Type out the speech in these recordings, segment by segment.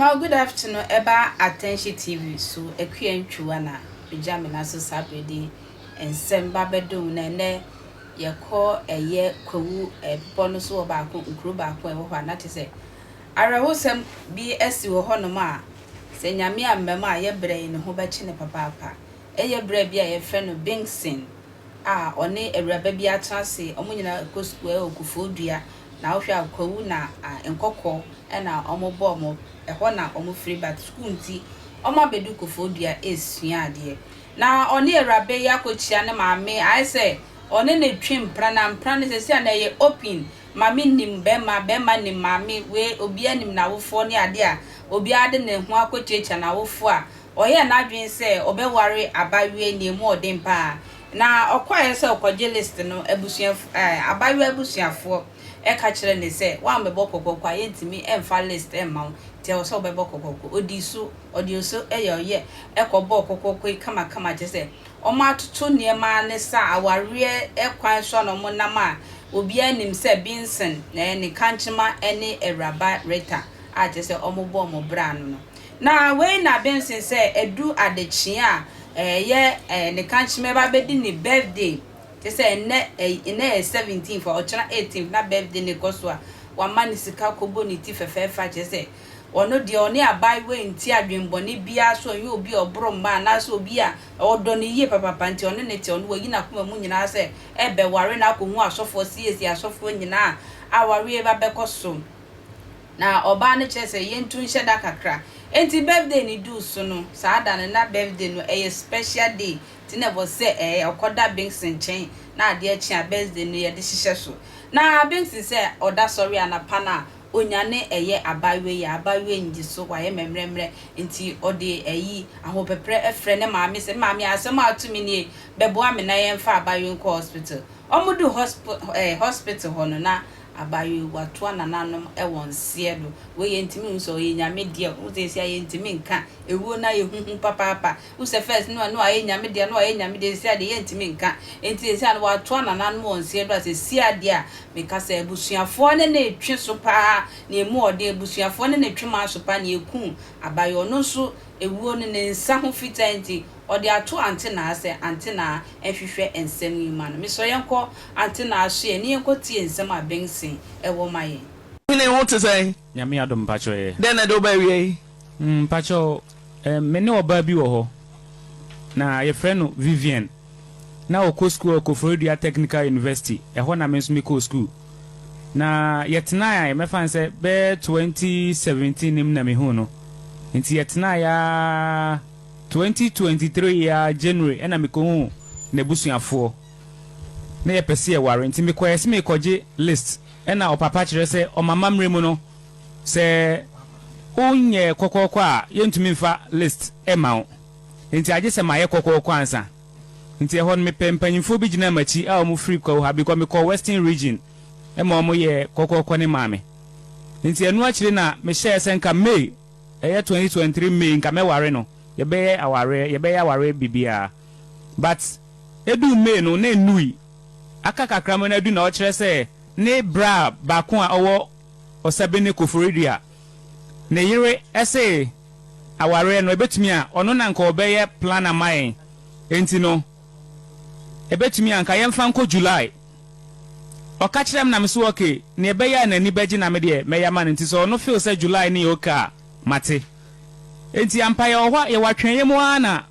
Ma good afternoon ɛba Attention TV so Akua Ntwiwa na megya me nan so saa bere de nsɛm ba bɛdom na ɛnɛ yɛkɔ ɛyɛ Kwawu bepɔ no so wɔ baako nkuro baako a ɛwɔ hɔ a na kyerɛ sɛ awerɛhosɛm bi asi wɔ hɔnom a sɛ Nyame amma mu a yɛ brɛ yi ne ho bɛkye no papaapa. Ɛyɛ brɛ bi a yɛfrɛ no Bingson a ɔne awuraba bi atena ase, wɔn nyinaa kɔ sukuu ɛwɔ Koforidua na wohwɛ a Kwawu na Nkɔkɔ na wɔbɔ wɔn, ɛhɔ na wɔfiri but sukuu nti wɔabɛdu Koforidua resua adeɛ. Na ɔne awuraba yi akɔkyia ne maame, ayɛ sɛ ɔne no retwe mpena na mpena no seesei a na ɛyɛ open, maame nim bɛrima, bɛrima nim maame, wei obiara nim n'awofoɔ ne adeɛ a obiara de ne ho akɔkyiakyia n'awofoɔ a ɔyɛɛ n'adwene sɛ ɔbɛware abayewa yi nea emu ɔden paa. Na ɔkɔeɛ sɛ ɔkɔgye list no, abusua ɛɛ abayewa abusuafoɔ ka kyerɛɛ no sɛ, Woammɛbɔ kɔkɔkɔ a, yɛntumi mfa list mma wo, nti ɛwɔ sɛ wobɛbɔ kɔkɔkɔ. Ɔdii so, ɔde oso yɛ ɔyɛ kɔbɔɔ kɔkɔkɔ yi kamakama, kyerɛ sɛ wɔatoto nneɛma ne sa awareɛ kwan so a na wɔnam a obiara nim sɛ Benson ne Kankyema ne Awuraba Rita a kyerɛ sɛ wɔbɔ wɔn bra no no. Na wei na Benson sɛ adu adekyee a ɛyɛ ne kankyema ɛba abɛdi ne birthday, kyerɛ sɛ ɛnnɛ ɛnnɛ yɛ 17th a ɔkyena 18th na birthday no rekɔ so a wama no sika kɔbɔ ne ti fɛfɛɛfɛ a kyerɛ sɛ ɔno deɛ ɔne abaayewa yi nte adwenbɔne biara so, ɔnyɛ obi a ɔboro mma anaasɛ obi a ɔdɔ no yie papapa nti ɔne no te, ɔno wayi n'akoma mu nyinaa sɛ ɛbɛware no akɔhu asɔfoɔ siesie asɔfoɔ nyinaa a awareɛ ba bɛkɔ so. Na ɔbaa no kyerɛ sɛ yɛntu nhyɛ da kakra. Enti birthday no duu so no, saa da no na birthday no ɛyɛ special day nti na ɛwɔ sɛ ɛɛ ɔkɔda Binks nkyɛn na adeɛ kye a birthday no yɛde hyehyɛ so. Na Binks sɛ ɔda sɔre anapa no a ɔnyane ɛyɛ abaayewa yi a abaayewa yi ngye so, wayɛ mɛmrɛmrɛ nti ɔde ɛyi ahopeprɛ frɛ ne maame sɛ, me maame asɛm a ato me nie, bɛboa me na yɛmfa abaayewa yi nkɔ hospital. Wɔduu hosp ɛɛ hospital hɔ no na Abayewa yi watoa nananom wɔ nseɛ do. Wei yɛntumi nhu sɛ ɔyɛ Nyame deɛ o, seesei a yɛntumi nka. Ewuo no ayɛ huhu papaapa. Wohu sɛ first no na wayɛ Nyame dea, na wayɛ Nyame dea, seesei a deɛ yɛntumi nka. Enti seesei a no watoa nananom wɔ nseɛ do a seesei a deɛ a meka sɛ abusuafoɔ ne no retwe so paa na emu ɔden, abusuafoɔ ne no retwe maa so paa na yɛkuu abayewa. Ɔno nso ewuo no ne nsa ho fitaa nti Ɔde ato Ante Naa sɛ Ante Naa nhwehwɛ nsɛm yi mma no. Mesrɛ yɛnkɔ Ante Naa so ɛ ne yɛnkɔ tie nsɛm a Benson wɔ ma yɛn. Hene ho te sɛn? Nyame adom mpakyɛw ɛyɛ. Dɛn na ɛde wo ba awia yi? Mm mpakyɛw eh, me ne ɔbaa bi wɔ hɔ na yɛfrɛ no Vivian na ɔkɔ sukuu wɔ Koforidua Technical University ɛhɔ na me nso mekɔɔ sukuu na yɛtenae a mɛfa no sɛ bɛyɛ 2017 no mu na mehuu no nti yɛtenae ara 2023 yi ara January ɛna mekɔhuu n'abusuafoɔ na yɛpɛ sɛ yɛware nti mekɔɛ sɛ merekɔgye list ɛna ɔpapa kyerɛ sɛ ɔmamammerɛ mu no sɛ wonyɛ kɔkɔɔkɔ a yɛntumi mfa list mma wo nti agye sɛ mayɛ kɔkɔɔkɔ ansa nti ɛhɔ no mepɛ mpanyinfoɔ bi gyinaa m'akyi a wɔn firi Kwawu ha because mekɔɔ Western region ɛma wɔn yɛɛ kɔkɔɔkɔ no maa me nti ɛno akyire na mehyɛɛ sɛ nka May Ɛyɛ 2023 May nka mɛware no yɛbɛyɛ awareɛ yɛbɛyɛ awareɛ biribiara but ɛduu May no na ɛnnui aka kakra ma no adu na ɔkyerɛ sɛ ne bra baako a ɔwɔ Ɔsabene Koforidua ne yere se awareɛ no ɛbɛtumi a ɔno na nka ɔbɛyɛ plan ama yɛn enti no ɛbɛtumi a nka yɛmfa nkɔ July. Ɔka kyerɛɛ me na me so ok, nea ɛbɛyɛ a n'ani bɛgye na me deɛ mɛyɛ ama no nti sɛ ɔno feel sɛ July no yɛ ok a, mate. Enti ampa yɛwɔ hɔ a, yɛwɔ atweɛeɛ mu ara na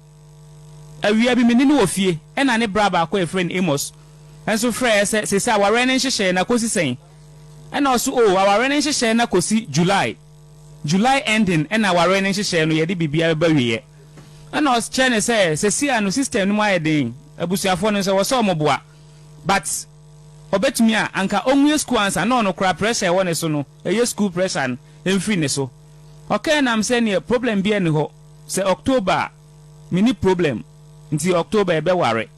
awia bi me ne no wɔ fie ɛna ne bra baako a yɛfrɛ no Amos nso frɛɛ sɛ seesei awareɛ no nhyehyɛeɛ no akɔsi sɛn? Ɛna ɔse oh awareɛ no nhyehyɛeɛ no akɔsi July, July ending ɛna awareɛ no nhyehyɛeɛ no yɛde biribiara bɛba awieɛ. Ɛna ɔkyerɛ no sɛ seesei a no system no mu ayɛ den, abusuafoɔ no nso ɛwɔ sɛ wɔboa. But ɔbɛtumi a anka ɔnwie school ansa na ɔno koraa pressure a ɛwɔ ne so no ɛyɛ school pressure no mfiri ne so. Ɔkae nam sɛ neɛ problem biara nni hɔ sɛ October a menni problem nti October yɛbɛware.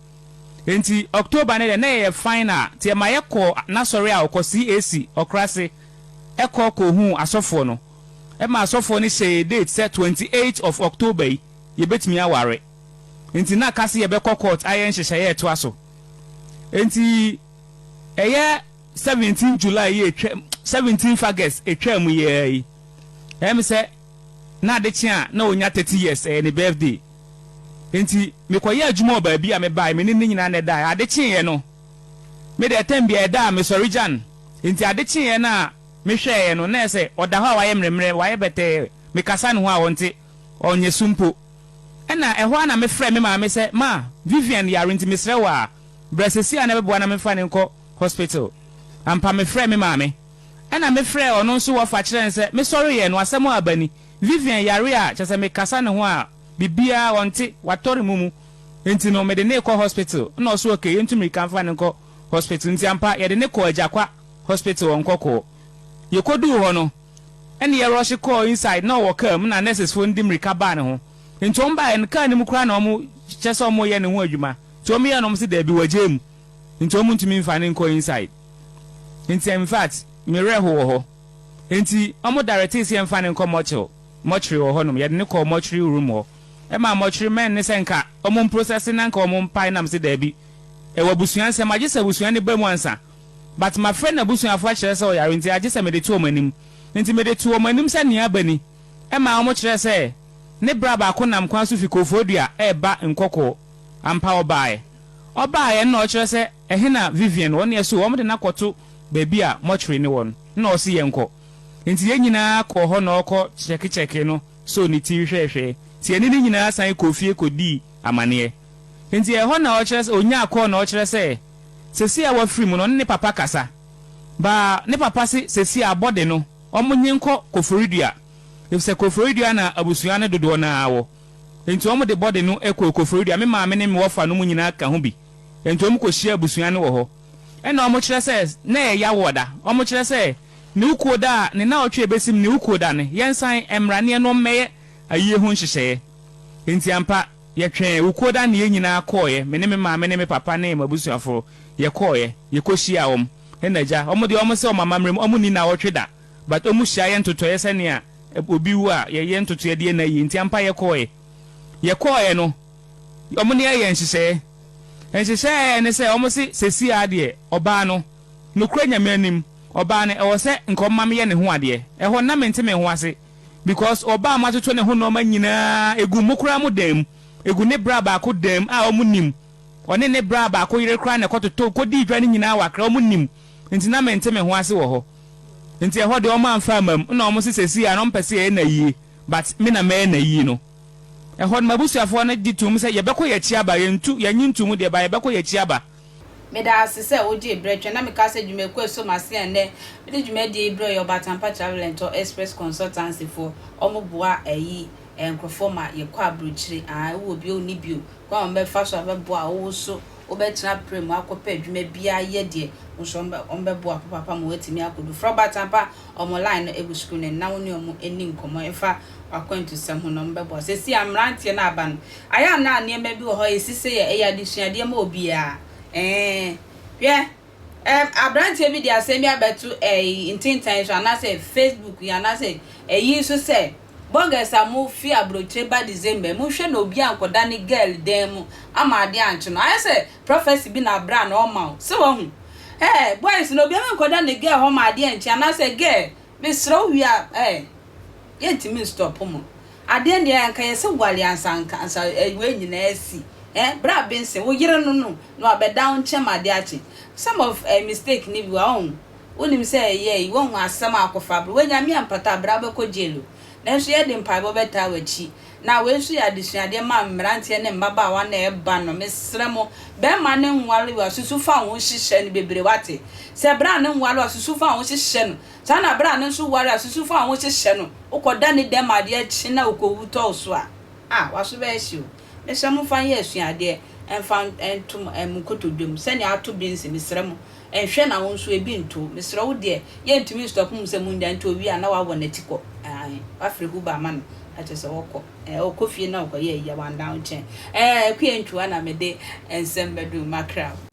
Nti October no deɛ na yɛyɛ final nti ɛma yɛkɔɔ n'asɔre a ɔkɔ CAC Ɔkrase ɛkɔ kɔhuu asɔfoɔ no ɛma asɔfoɔ no hyɛɛ date sɛ 28 of October yi yɛbɛtumi aware. Nti na ka se yɛbɛkɔ court ayɛ nhyehyɛeɛ a ɛtoa so. Nti ɛyɛ 17 July yi etwa 17 August etwaa mu yi ara yi, ɛyɛ me sɛ Na ade kye a na ɔnya 30 years, ɛyɛ ne birthday. Enti mekɔyɛɛ adwuma wɔ baabi a mebaeɛ, me ne no nyinaa na ɛdaeɛ. Ade kyeeɛ no, me deɛ tɛm biara ɛda a mesɔre gya no. Enti ade kyeeɛ no a mehwɛeɛ no, na ɛyɛ sɛ ɔda hɔ a wayɛ mmerɛmmerɛ, wayɛ bɛtɛɛ, mekasa ne ho a ɔnte, ɔnyɛ su mpo. Ɛnna ɛhɔ ara na mefrɛɛ me maame sɛ, Ma, Vivian yare nti mesrɛ wo a, bra seesei ara na bɛboa na memfa no nkɔ hospital. Ampa mefrɛɛ me maame. Ɛnna mefrɛɛ ɔno nso wɔfa kyerɛɛ no sɛ mesɔreeɛ no asɛm a aba ni, Vivian yare a kyerɛ sɛ mekasa ne ho a biribiara ɔnte, watɔre mu mu nti no mede no rekɔ hospital. Ɛnna ɔse okay yɛntu mmirika mfa no nkɔ hospital. Nti ampa yɛde no kɔɔ Agyakwa hospital wɔ Nkɔkɔɔ. Yɛkɔduu hɔ no ɛnna yɛrɔhye kɔɔ inside na ɔwɔ kaa mu na nurses foɔ no de mmirika baa ne ho. Nti wɔn baeɛ no kaa no mu koraa na wɔn kyerɛ sɛ wɔreyɛ ne ho adwuma. Nti wɔn yɛɛ no wɔn se daabi wagyae mu nti wɔn ntumi mfa no nkɔ inside. Nti infact me werɛ how wɔ hɔ. Nti ɔmo directee sɛ yɛmfa no nkɔ mortuary mortuary wɔ hɔ nom. Yɛde no kɔɔ mortuary room hɔ. Ɛmaa mortuary men no sɛ nka ɔmo mprocess na nka ɔmo mpae na mese daabi. Ɛwɔ abusua nsɛm agye sɛ abusua no ba mu ansa. But mafrɛ n'abusuafo akyerɛ sɛ ɔyare nti agye sɛ mede to wɔn anim. Nti mede too wɔn anim sɛ nea aba ni. Ɛmaa ɔmo kyerɛɛ sɛ ne bra baako nam kwan so fi Koforidua reba Nkɔkɔɔ. Ampa ɔbaeɛ. Ɔbaeɛ no na ɔkyerɛ sɛ ɛhe na Vivian wɔ neɛ so wɔn de no akɔto baabi a mortuary no wɔ no na ɔse yɛnkɔ. Nti yɛn nyinaa kɔɔ hɔ na ɔkɔ kyɛke kyɛke no soo ne ti hwɛɛ hwɛɛ. Nti yɛne no nyinaa san kɔɔ fie kɔdii amaneɛ. Nti ɛhɔ na ɔkyerɛ sɛ ɔnyaa call na ɔkyerɛ sɛ sɛsei a wafiri mu no ɔne ne papa kasa. Baa ne papa se sɛsei a body no wɔn nye nkɔ Koforidua efisɛ Koforidua na abusua no dodoɔ no ara wɔ. Enti wɔn de bɔde no kɔɔ Koforidua, me maame ne me wɔfa nom nyinaa ka ho bi. Enti wɔn kɔ hyia abusua no wɔ hɔ. Ɛna wɔn kyerɛ sɛ na ɛyɛ Yawoɔ da. Wɔn kyerɛ sɛ ne wukuo da a ne naɔtwe ɛbɛsim ne wukuo da no, yɛnsan mmra ne yɛne wɔn mmɛyɛ ayie ho nhyehyɛeɛ. Enti ampa, yɛtwɛn wukuo da ne yɛn nyinaa kɔeɛ, me ne me maame ne me papa ne m'abusuafoɔ, yɛkɔeɛ, yɛkɔ hyiaa wɔn. Ɛna agya, wɔn deɛ wɔn sɛ wɔn amammerɛ mu, wɔn nni naɔtwe da, but wɔn hyia yɛ ntotɔeɛ sɛnea Obi wu a, yɛyɛ ntotoeɛ de yɛ n'ayie nti ampa yɛkɔeɛ. Yɛkɔeɛ no, wɔn ne yɛyɛɛ nhyehyɛeɛ. Nhyehyɛeɛ a yɛyɛɛ ne sɛ, wɔn se seesei ara deɛ, ɔbaa no, nokorɛ Nyame anim, ɔbaa no, ɛwɔ sɛ nka ɔma meyɛ ne ho adeɛ. Ɛhɔ no na mente me ho ase because ɔbaa a moatoto ne ho nnoɔma nyinaa, ɛgu mo koraa mo dan mu, ɛgu ne bra baako dan mu a wɔn nim. Ɔne ne bra baako yere koraa na ɛkɔtotɔ, kɔdii dwa no nyinaa wɔ Accra, wɔn nim. Nti na mente me ho ase wɔ hɔ. Nti ɛhɔ deɛ wɔn amfa amma mu na wɔn se sɛsii a na wɔn pɛ sɛ yɛyɛ no ayie but me na mɛyɛ no ayie no. Ɛhɔ no m'abusuafoɔ no gye toom sɛ yɛbɛkɔ yɛn akyi aba, yɛntu, yɛnnye nto mu deɛ but yɛbɛkɔ yɛn akyi aba. Meda ase sɛ wogyee berɛ twɛn na mekaa sɛ dwumakuo a ɛsɔ m'ase a ɛnnɛ mede dwumadie yi brɛ yɛ Ɔbatampa Travel and Tour Express Consultancy foɔ. Wɔn boa ayi nkorɔfoɔ ma yɛkɔ abrokyire aah wowɔ bi o wonni bi o kwan a wɔbɛfa so abɛboa wo wo so wobɛtena prɛ mu akɔpɛ adwuma biara yɛ deɛ, wo nso wɔbɛboa papaapa ma woatumi akɔdu. Frɛ Ɔbaatan Pa, wɔn line no gu screen no na wo ne wɔn nni nkɔmmɔ mfa w'akwantusɛm ho na wɔbɛboa wo. Seesei a mmeranteɛ no aba no, ayɛ a na nneɛma bi wɔ hɔ a ɛsi sɛ yɛ, ɛyɛ adesuadeɛ ma obiara. Ɛɛ, hwɛ, ɛm, aberanteɛ bi de asɛm bi abɛto ɛyi ntentan so anaasɛ Facebook yi anaasɛ ɛyi so sɛ, Burgers a mo fi abrokyire ba December mo nhwɛ na obi ankɔda ne girl dan mu ama adeɛ ankye no ayɛ sɛ prophecy bi na bra na ɔma wo sɛ wahu eh boys no obi ankɔda ne girl hɔ ma adeɛ nkye anaasɛ girl mesrɛ wo wie a eh yɛntumi nstop mo adeɛ deɛ anka yɛsɛ wale ansa anka ansa wei nyinaa asi eh bra bense wo yere no no na wabɛda wo nkyɛn ma adeɛ akye some of eh mistake no bi wɔ hɔ ɔho Wonim sɛ ɛyɛ yi, woahu asɛm a akɔfa abrɛ wo. Anyame ampata a, bra wobɛkɔ jail o. Nanso yɛde mpaebɔ bɛtaa w'akyi. Na wei nso yɛ adesuadeɛ ma mmeranteɛ ne mmabaawa no a ɛreba no. Mesrɛ mo, bɛrima no nware wo a, susu fa wo ho hyehyɛ no bebree, woate? Sɛ bra no nware wo a, susu fa wo ho hyehyɛ no. Saa na bra no nso ware a, susu fa wo ho hyehyɛ no. Wokɔda ne dɛm ma adeɛ kye na ɔkɔwu tɔ wo so a, ah, w'aso bɛyɛ hye o. Mesrɛ mo mfa nyɛ asuadeɛ mfa nto mo nkotodwe mu sɛnea ato Bensi, mesrɛ mo. Nhwɛ na wo nso ebi nto wo. Mesrɛ wo deɛ yɛntumi nstop mu sɛ mongyae nti owie a na wawɔ nati kɔ ae wafrɛ Uber ama no na kyerɛ sɛ ɔkɔ ɛɛ ɔkɔ fie na ɔkɔyɛ ayi a wanda wo nkyɛn ɛɛ Akua Antwua na mede nsɛm bɛduru makra wo.